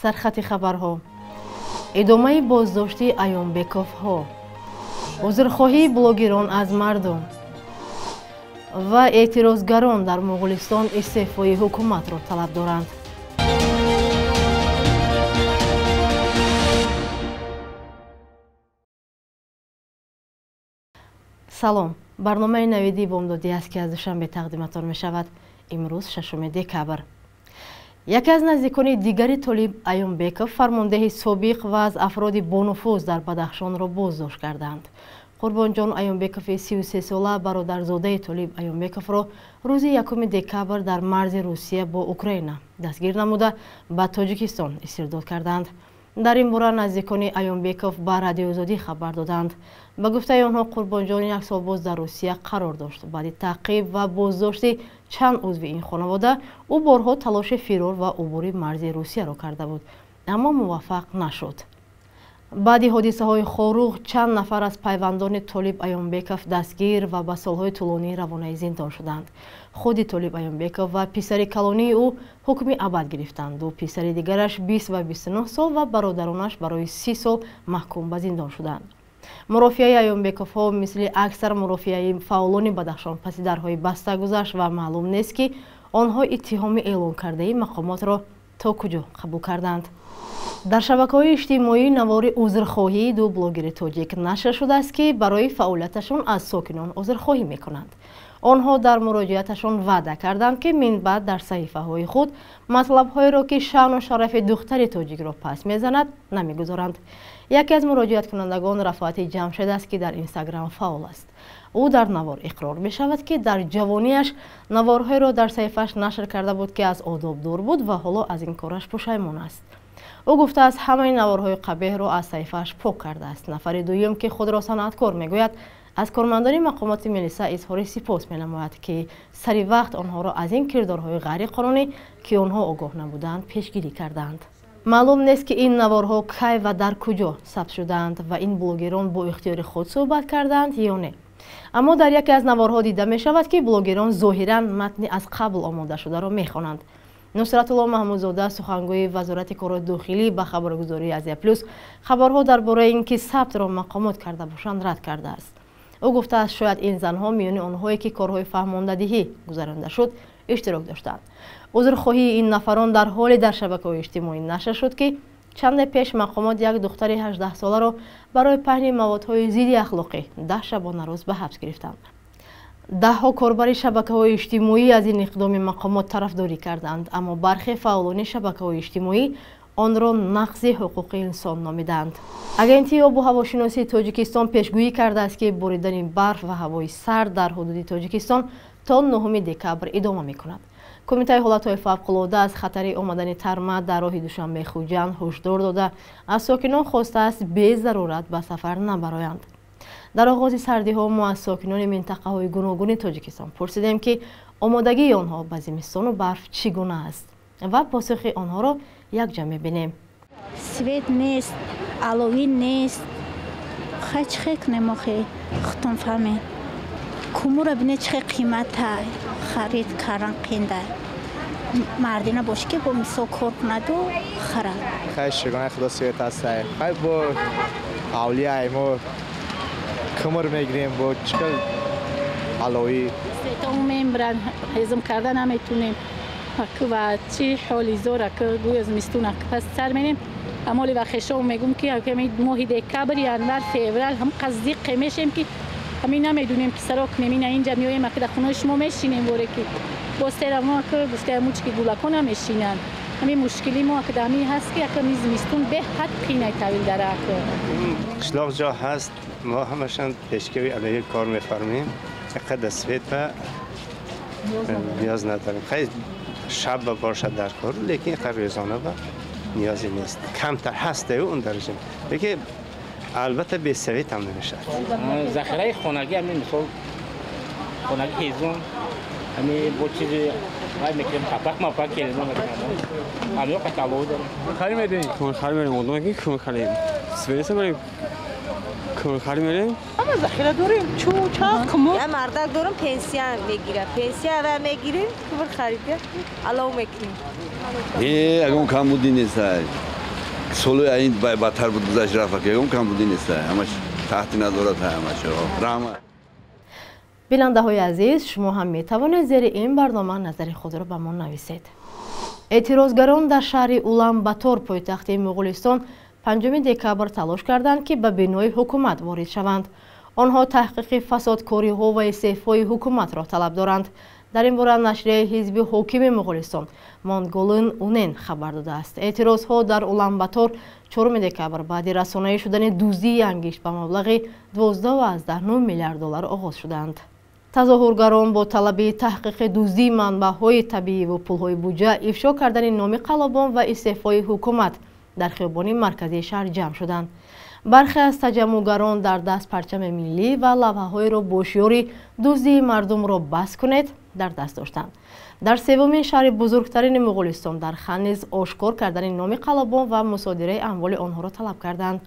Сархати хабарҳо: идомаи боздошти Аёнбековҳо, узрхоҳии блогерон аз мардум ва эътирозгарон дар Моғулистон истеъфои ҳукуматро талаб доранд. Салом, барномаи навиди бомдодӣ аст, ки аз Душанбе тақдиматон мешавад. Имрӯз 6 декабр. Яке аз наздикони дигари Толиб Аёнбеков, фармондеҳи собиқ ва аз афроди бонуфуз дар Бадахшонро боздошт карданд. Қурбонҷон Аёнбекови 33сола, бародарзодаи Толиб Аёнбековро рӯзи 1 декабр дар марзи Русия бо Украина дастгир намуда, ба Тоҷикистон истирдод карданд. Дар ин бора наздикони Аёнбеков ба Радиоозодӣ хабар доданд. Ба гуфтаи онҳо, Қурбонҷон як сол боз дар Русия қарор дошт. Баъди таъқиб ва боздошти чанд узви ин хонавода, ӯ борҳо талоши фирор ва убури марзи Русияро карда буд, аммо муваффақ нашуд. Баъди ҳодисаҳои Хоруғ чанд нафар аз пайвандони Толиб Аёнбеков дастгир ва ба солҳои тӯлонӣ равонаи зиндон шуданд. Худи Толиб Аёнбеков ва писари калонии ӯ ҳукми абад гирифтанд. Ду писари дигараш 20 ва 29 сол ва бародаронаш барои 30 сол маҳкум ба зиндон шуданд. Мурофиаи Аёнбековҳо мисли аксар мурофиаи фаъолони Бадахшон паси дарҳои баста гузашт ва маълум нест, ки онҳо иттиҳоми эълон кардаи мақомотро то куҷо қабул карданд. Дар шабакаҳои иҷтимоӣ навори узрхоҳии ду блогери тоҷик нашр шудааст, ки барои фаъолияташон аз сокинон узрхоҳӣ мекунанд. Онҳо дар муроҷиаташон ваъда карданд, ки минбаъд дар саҳифаҳои худ матлабҳоеро, ки шаъну шарафи духтари тоҷикро пас мезанад, намегузоранд. Яке аз муроҷиаткунандагон Рафоати Ҷамшед аст, ки дар Инстаграм фаъол аст. Ӯ дар навор иқрор мешавад, ки дар ҷавониаш наворҳоеро дар саҳифааш нашр карда буд, ки аз одоб дур буд ва ҳоло аз ин кораш пушаймон аст. Ӯ гуфтааст, ҳамаи наворҳои қабеҳро аз саҳифааш пок кардааст. Нафари дуюм, ки худро санъаткор мегӯяд, аз кормандони мақомоти милиса изҳори сипос менамояд, ки сари вақт онҳоро аз ин кирдорҳои ғайриқонунӣ, ки онҳо огоҳ набуданд, пешгирӣ карданд. Маълум нест, ки ин наворҳо кай ва дар куҷо сабт шудаанд ва ин блогерон бо ихтиёри худ суҳбат кардаанд ё не. Аммо дар яке аз наворҳо дида мешавад, ки блогерон зоҳиран матни аз қабл омодашударо мехонанд. Нусратулло Маҳмудзода, сухангӯи Вазорати корҳои дохилӣ, ба хабаргузории Азия Плюс хабарҳо дар бораи ин ки сабтро мақомот карда бошанд, рад кардааст. Ӯ гуфтааст, шояд ин занҳо миёни онҳое, ки корҳои фаҳмондадиҳӣ гузаронда шуд, иштирок доштанд. Узрхоҳии ин нафарон дар ҳоле дар шабакаҳои иҷтимоӣ нашр шуд, ки чанде пеш мақомот як духтари 18соларо барои паҳни маводҳои зидди ахлоқӣ 10 шабонарӯз ба ҳабс гирифтанд. Даҳҳо корбари шабакаҳои иҷтимоӣ аз ин иқдоми мақомот тарафдорӣ карданд, аммо бархе фаъолони шабакаҳои иҷтимоӣ онро нақзи ҳуқуқи инсон номиданд. Агентии обу ҳавошиносии Тоҷикистон пешгӯӣ кардааст, ки боридани барф ва ҳавои сард дар ҳудуди Тоҷикистон то 9 декабр идома мекунад. Кумитаи ҳолатҳои фавқулода аз хатари омадани тарма дар роҳи Душанбе-Хуҷанд ҳушдор дода, аз сокинон хостааст безарурат ба сафар набароянд. Дар оғози сардиҳо мо аз сокинони минтақаҳои гуногуни Тоҷикистон пурсидем, ки омодагии онҳо ба зимистону барф чӣ гуна аст ва посухи онҳоро якҷо мебинем. Свет нест, аловӣ нест. Хай чӣ хел кунем охи, худтон фаҳмед. Кумура бине чӣ хел қимата, харид кардан қинда. Мардина бош, ки бо мисол кор кунаду харад. Хай, шукрона Худо, свет ҳастай. Хай, бо авлияй мо кумур мегирем, бо чӣ хел аловӣ. Светому мембран, ҳезм карда наметунем. Ва чӣ ҳоли зора, ки гӯё зимистон пас сар мерем. Амоли ва хешов мегум, ки моҳи декабр, январ, феврал ҳам қазиқе мешем, ки ҳамин намедунем, ки саро кунем. Ина инҷа меоем, ки дар хонаи шумо мешинем, воре ки боз тера мо, ки гуфтаамуч, ки гулако намешинанд. Ҳамин мушкили мо ки дар ҳамин ҳаст, ки яками зимистон беҳад қинай тавил дара. Қишлоқ ҷо ҳаст, мо ҳамашон пешкави алайҳи кор мефармем, иқадр свет ба ниёз надорем. Хай, шаб ба бошад дар кор, лекин иқадр рӯзона ба ниёзе нест, камтар ҳаст он дараҷа, лекин албатта бесавет ҳам намешавад. Захираи хонагӣ, ҳамин мисол хонагӣ ҳезум, ҳамин бо чизи вай мекунем, қапақ мапақ келизон мекунем, ҳамиё қаталоо дорем. Хари мерем, хари мерем, одам ки кумр харем, свет мерем, кумр хари мерем. Ҳама захира дорем, чӯ чақ кумр. Я мардак дорам, пенсия мегирад, пенсия ва мегирем, кумр харида алов мекунем. Ягон камбудӣ нестай. Солои ин бадтар буд, гузашт рафт, ака, ягон камбудӣ нест, ҳамаш таҳти назорат, ҳамаш. Раҳмат. Бинандаҳои азиз, шумо ҳам метавонед зери ин барнома назари худро ба мо нависед. Эътирозгарон дар шаҳри Улан-Батор, пойтахти Муғулистон, 5 декабр талош карданд, ки ба бинои ҳукумат ворид шаванд. Онҳо таҳқиқи фасодкориҳо ва истеъфои ҳукуматро талаб доранд. Дар ин бора нашрияи ҳизби ҳокими Муғулистон Монголын Унен хабар додааст. Эътирозҳо дар Улан-Батор 4 декабр баъди расонаӣ шудани дуздии ангишт ба маблағи 12,9 миллиард доллар оғоз шуданд. Тазоҳургарон бо талаби таҳқиқи дуздии манбаъҳои табиӣ ва пулҳои буҷа, ифшо кардани номи қаллобон ва истеъфои ҳукумат дар хиёбони марказии шаҳр ҷамъ шуданд. Бархе аз таҷаммуъгарон дар даст парчами миллӣ ва лавҳаҳоеро бо шиёри «Дуздии мардумро бас кунед» дар даст доштанд. Дар севумин шаҳри бузургтарини Муғулистон дар хан низ ошкор кардани номи қаллобон ва мусодираи амволи онҳоро талаб карданд.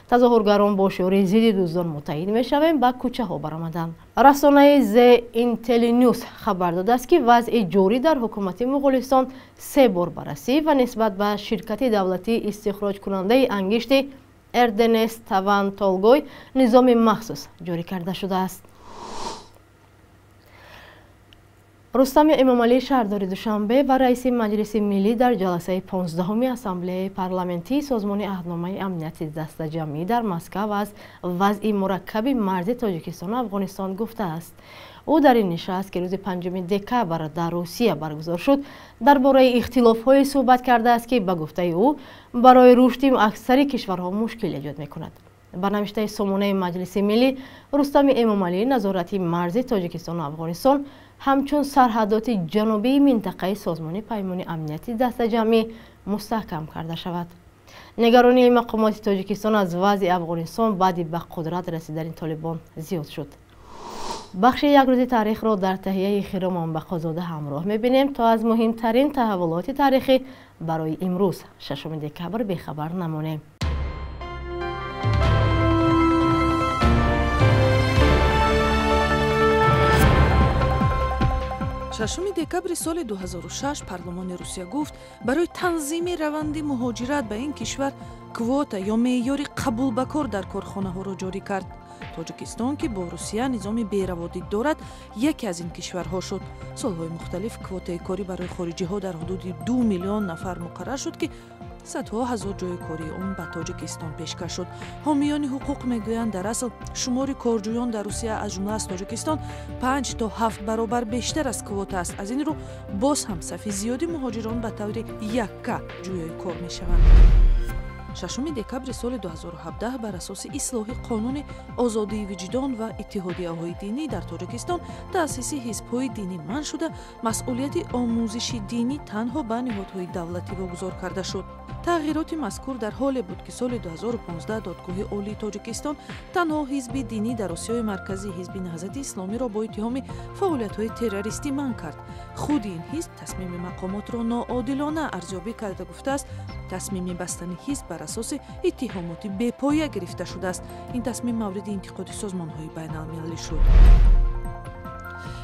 Тазоҳургарон бо шиёри «Зидди дуздон муттаҳид мешавем» ба кӯчаҳо баромаданд. Расонаи The Intellinews хабар додааст, ки вазъи ҷорӣ дар ҳукумати Муғулистон се бор баррасӣ ва нисбат ба ширкати давлатии истихроҷкунандаи ангишти Эрденес Таван Толгой низоми махсус ҷорӣ карда шудааст. Рустами Эмомалӣ, шаҳрдори Душанбе ва раиси Маҷлиси миллӣ, дар ҷаласаи 15-уми Ассамблеяи парламентии Созмони Аҳдномаи Амнияти Дастаҷамъӣ дар Москав аз вазъи мураккаби марзи Тоҷикистону Афғонистон гуфтааст. Ӯ дар ин нишаст, ки рӯзи 5 декабр дар Русия баргузор шуд, дар бораи ихтилофҳое суҳбат кардааст, ки ба гуфтаи ӯ барои рушди аксари кишварҳо мушкил эҷод мекунад. Ба навиштаи сомонаи Маҷлиси миллӣ, Рустами Эмомалӣ назорати марзи Тоҷикистону Афғонистон ҳамчун сарҳадоти ҷанубии минтақаи Созмони Паймони Амнияти Дастаҷамъӣ мустаҳкам карда шавад. Нигаронии мақомоти Тоҷикистон аз вазъи Афғонистон баъди ба қудрат расидани Толибон зиёд шуд. Бахши як рӯзи таърихро дар таҳияи Хиромон Бақозода ҳамроҳ мебинем, то аз муҳимтарин таҳаввулоти таърихӣ барои имрӯз, 6 декабр, бехабар намонем. 6 декабри соли 2006 парлумони Русия гуфт, барои танзими раванди муҳоҷират ба ин кишвар квота ё меъёри қабул ба кор дар корхонаҳоро ҷорӣ кард. Тоҷикистон, ки бо Русия низоми бераводид дорад, яке аз ин кишварҳо шуд. Солҳои мухталиф квотаи корӣ барои хориҷиҳо дар ҳудуди 2 миллион нафар муқаррар шуд, ки садҳо ҳазор ҷойи кории он ба Тоҷикистон пешкаш шуд. Ҳомиёни ҳуқуқ мегӯянд, дар асл шумори корҷӯён дар Русия, аз ҷумла аз Тоҷикистон, 5 то 7 баробар бештар аз квота аст. Аз ин рӯ боз ҳам сафи зиёди муҳоҷирон ба таври якка ҷӯёи кор мешаванд. 6 декабри соли 2017 бар асоси ислоҳи қонуни озодии виҷдон ва иттиҳодияҳои динӣ дар Тоҷикистон таъсиси ҳизбҳои динӣ манъ шуда, масъулияти омӯзиши динӣ танҳо ба ниҳодҳои давлатӣ вогузор карда шуд. Тағйироти мазкур дар ҳоле буд, ки соли 2015 Додгоҳи Олии Тоҷикистон танҳо ҳизби динӣ дар Осиёи Марказӣ, Ҳизби Наҳзати Исломиро бо иттиҳоми фаъолиятҳои террористӣ манъ кард. Худи ин ҳизб тасмими мақомотро ноодилона арзёбӣ карда гуфтааст, тасмими бастани ҳизб бар асоси иттиҳомоти бепоя гирифта шудааст. Ин тасмим мавриди интиқоди созмонҳои байналмилалӣ шуд.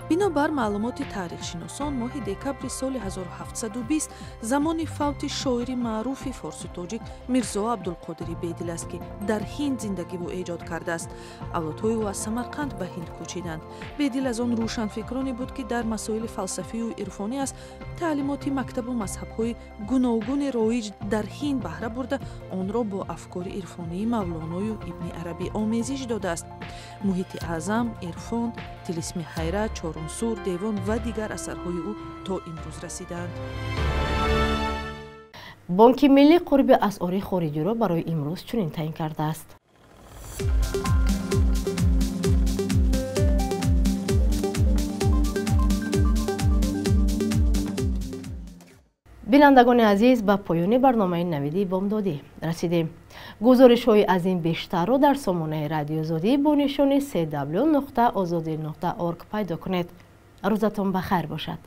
Бинобар маълумоти таърихшиносон, моҳи декабри соли 1720 замони фавти шоири маъруфи форсу тоҷик Мирзо Абдулқодири Бедил аст, ки дар Ҳинд зиндагиву эҷод кардааст. Авлодҳои ӯ аз Самарқанд ба Ҳинд кӯчиданд. Бедил аз он рӯшанфикроне буд, ки дар масоили фалсафию ирфонӣ аз таълимоти мактабу мазҳабҳои гуногуни роиҷ дар Ҳинд баҳра бурда, онро бо афкори ирфонии Мавлоною Ибни Арабӣ омезиш додааст. Муҳити аъзам, ирфон, тилисми ҳайрат, чорунсур, девон ва дигар асарҳои ӯ то имрӯз расидаанд. Бонки миллӣ қурби асъори хориҷиро барои имрӯз чунин таъин кардааст. Бинандагони азиз, ба поёни барномаи навиди бомдодӣ расидем. Гузоришҳои аз ин бештарро дар сомонаи Радиозодӣ бо нишони cw.ozodi.org пайдо кунед. Рӯзатон ба хайр бошад.